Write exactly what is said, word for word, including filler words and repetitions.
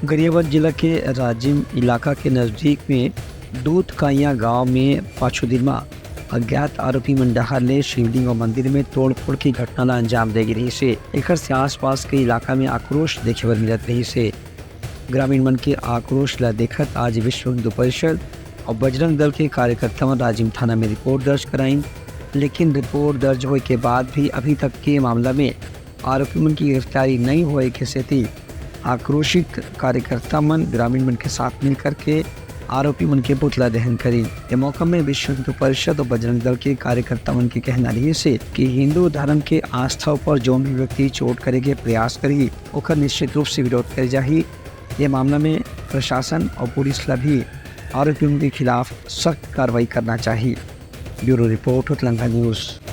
गरियाबंद जिला के राजिम इलाका के नजदीक में दूध काइया गांव में पाछू दिन म अज्ञात आरोपी मन डहार ले शिवलिंग अउ मंदिर में तोड़फोड़ की घटना ला अंजाम दे गे रहिस हे। एकर से आसपास के इलाका में आक्रोश देखे बर मिलत रहिस हे। ग्रामीण मन के आक्रोश ला देखत आज विश्व हिंदू परिषद अउ बजरंग दल के कार्यकर्ता मन राजिम थाना में रिपोर्ट दर्ज कराइन, लेकिन रिपोर्ट दर्ज होए के बाद भी अभी तक के मामला में आरोपी मन की गिरफ्तारी नहीं होए के सेती आक्रोशित कार्यकर्ता मन ग्रामीण मन के साथ मिलकर के आरोपी मन के पुतला दहन करिन। ए मौका में विश्व हिंदू परिषद अउ बजरंग दल के कार्यकर्ता मन के कहना रहिस हे कि हिंदू धर्म के आस्था ऊपर जौन भी व्यक्ति चोट करे के प्रयास करही, ओकर निश्चित रूप से विरोध करे जाही। ये मामला में प्रशासन अउ पुलिस ला भी आरोपियों के खिलाफ सख्त कार्रवाई करना चाहिए। Bureau report, Utlanga news.